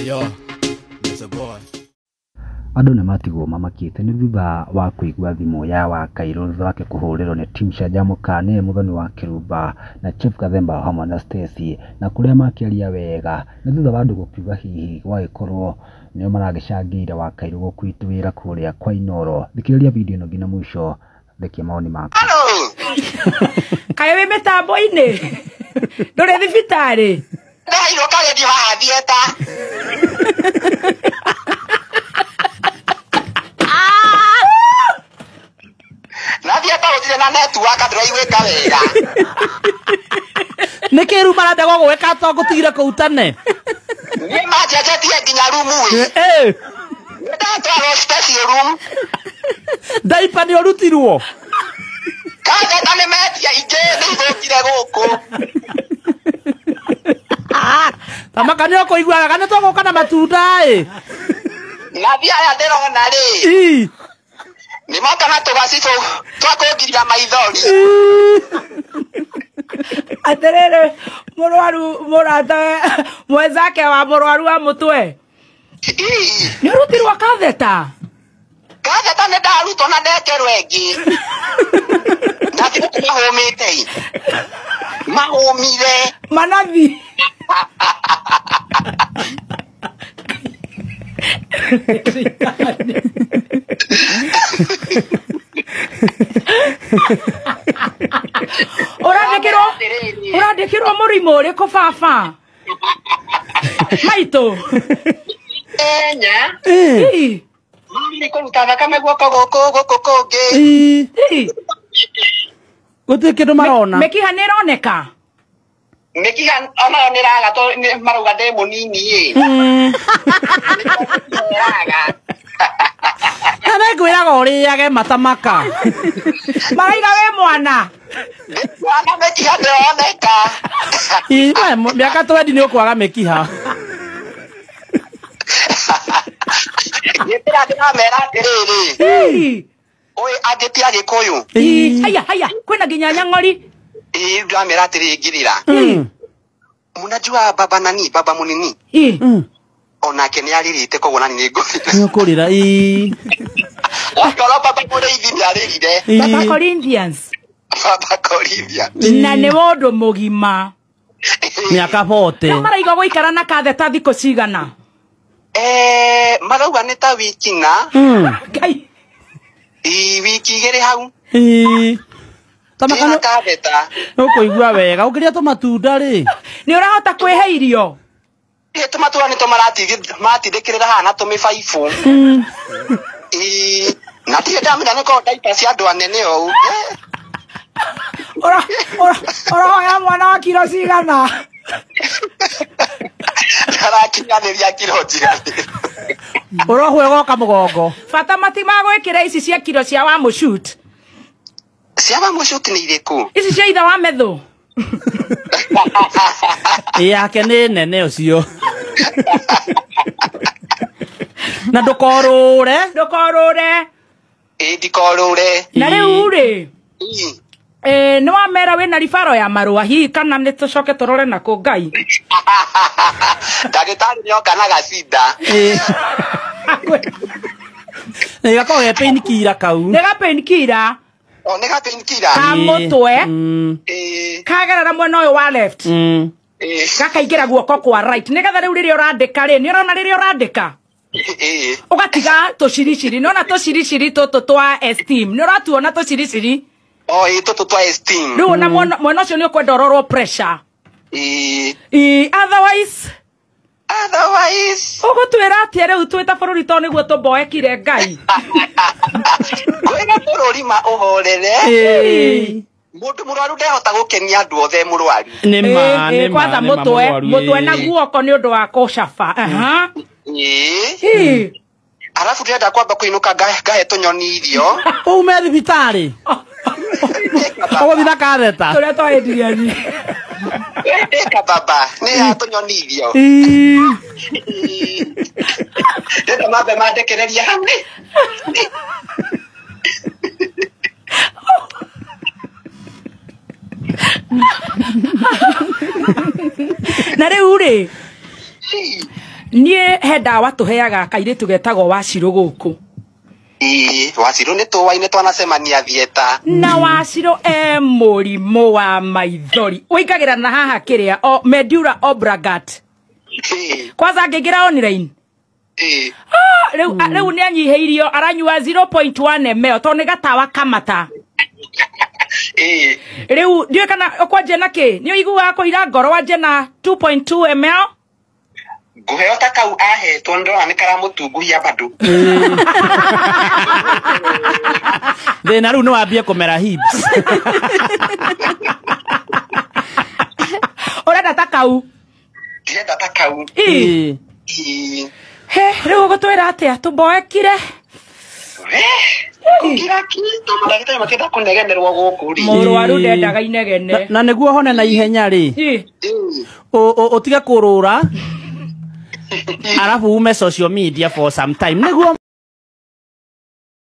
Ayo, it's a boy. Andũ nĩ matigwo mamakĩte nĩ thutha wa kũigua thimũ ya Wakairũ thutha wake kũhũrĩrwo nĩ Team Canjamũka nĩwe mũthoni wa Kĩrumba na Chief Gathemba hamwe na Stacy na kũrĩa makĩaria wega nĩ thutha wa andũ gũkiuga hihi gwagĩkorwo nĩo maragĩcangĩire Wakairũ gũquit wĩra kũrĩa kwa Inooro. Thikĩrĩria video ĩno nginya mũico rekia maoni maku. Hello. Kaĩ wĩ mĩtambo-inĩ? Ndũrĩ thibitarĩ? Ndaheirwo karedio haha theatre. Na theatre gũtirĩ na network ndĩraiguĩka wega. Nĩ kĩru marenda gũgwĩka to ngũtigire kũu tene? Nĩ manjenjetie nginya rumu ĩ. Ndatwarwo special room. Ndaipa nĩ ũrutirwo? Katheta nĩ metia ingĩ nĩ ithũkire gũkũ. Tamaka nĩ ũkũigua wega nĩ tũgũka na matunda ĩ. Nathi aya ndĩrona rĩ. Nĩ moka na tũgacibũ twa kũngiria maithori. Atĩrĩrĩ, mũrwaru mũrata mwenzake wa mũrwaru wa mũtwe. Nĩ ũrutirwo katheta? Katheta nĩ ndarutwo na ndekerwo ĩngĩ. Nathi gũkũ mahũmĩte ĩ. Mahũmire. Manathi. Ũrandĩkĩrwo mũrimũ ũrĩkũ baba? Maitũ. Enya. Nĩ kũruta thakame guoko gũkũ gũkũ kũngĩ. Gũtirĩ kĩndũ marona. Mĩkiha nĩ ĩroneka? Mĩkiha onayo nĩ ĩraga tondũ marauga ndĩ mũnini ĩ. Ĩraga. Na nĩ ngwĩraga ũrĩage matamaka. Marauga wĩ mwana. Mwana mĩkiha ndĩroneka. Mĩaka 20 nĩ ũkwaga mĩkiha. Ngĩtĩra ndĩramera atĩrĩrĩ. Ũyũ angĩtia Gĩkũyũ. Haya haya kwĩna nginya nyang'ori. Ndĩramera atĩrĩrĩ ngĩrĩra. Mnajua baba nani baba munini. Onake nĩ arĩrĩte koguo nani nĩ ngũrĩra. Nĩ ũkũrĩra. Okorwo baba mũrĩithi nĩ arĩrire. Baba Corinthians. Baba Corinthians. Na nĩ mũndũ mũgima. Mĩaka 40. Rĩu maraiga gũikara na katheta thikũ cigana? Marauga nĩ ta wiki na. Ngai. Wiki igĩrĩ hau. Tamaka nĩ katheta. Nĩ ũkũigua wega ũkĩrĩa tũmatunda rĩ. Nĩ ũrahota kwĩhe irio? Tũmatunda nĩ tũmaratindĩkĩrĩra haha na tũmĩbaibũ. Na ndirĩ ndamenya nĩ korwo ndaipa cia andũ anene ũũ. Ũroya mwana wa kiro cigana? Ndarakinyanĩria kiro njiganĩru. Ũrohwo ĩgoka mũgongo. Bata matimagwĩkĩra ici cia kiro cia wa mũcut. Cia wa mũcut nĩ irĩkũ? Ici cia ithe wa methũ. Yake nĩ nene ũcio. Na ndũkorũre. Ndũkorũre. Ndikorũre. Na rĩu rĩ. Nĩ wamera wĩna ribaro ya marũa hihi kana nĩ tũcoke tũrore nakũ Ngai? Ndagĩtarĩ nĩoka na gacinda. Nĩ gakoragwo ge pain killer kau. Nĩ ga pain killer. O nĩ ga pain killer. Ka mũtwe. Kagerera mwena ũyũ wa left. Gakaingĩra guoko kwa right. Nĩgetha rĩu rĩrĩa ũrandĩka rĩ, nĩ ũrona rĩrĩa ũrandĩka? Ũgatiga tũciriciri. Nĩ ũrona tũciriciri tũtũ twa esteem. Nĩ ũratuona tũciriciri? O tũtũ twa esteem. Rĩu ona mwena ũcio nĩ ũkwenda ũrorwo pressure. Otherwise Otherwise ũgũtwĩra atĩa rĩu twĩ ta bũrũri tondũ nĩguo tũmboekire Ngai? Kwĩra bũrũri ma ũhorere. Mũndũ mũrwaru ndehota gũkenia andũ othe mũrwaru. Nĩ ma, nĩ ma, Kwanza nĩ ma mũtwe, mũrwaru, mũtwe na guoko nĩ ũndũ wa kũcaba. Arabu ndĩrenda kwamba kũinũka ngahe tũnyoni irio. Ume thibitarĩ. Ũgũthiĩ na katheta. Tũrĩa twaendirie ni. Ĩka baba, nĩ ya tũnyoni irio. Ndĩrenda mambe mandekererie hau. Na rĩu rĩ, Niĩ he ndawa tũheaga kairĩtu getagwo Wacirũ gũkũ. Ĩĩ, Wacirũ nĩ tũwaine twanacemania thieta. Na Wacirũ e mũrimũ wa maithori ũingagĩra na haha kĩrĩa o Medura Obragat. Kwanza angĩingĩra online. Ĩĩ. Rĩu rĩu nĩ anyihĩirio aranyua 0.1 ml tondũ nĩ gatawa kamata. Ĩĩ. Rĩu ndiũĩ kana ũkwanjia na kĩ nĩ ũiguaga kũira ngoro wanjia na 2.2 ml. Ngũheo ta kau ahetwo ndĩrona nĩ karamũtunguhia bado. Thĩna rĩu nĩ wambie kũmera hips. Ũrenda ta kau? Ndĩrenda ta kau. Ĩĩ. Ĩĩ. He, rĩu ũgũtwĩra atĩa tũmboekire? Kũkira ki tondũ ndagĩtarĩ matienda kũnegenerwo gũkũ rĩ. Mũrwaru ndendaga inegene. Na nĩguo hone na ihenya rĩ. Ĩĩ. Ũtige kũrũra. Arabu ume social media for some time. Nĩguo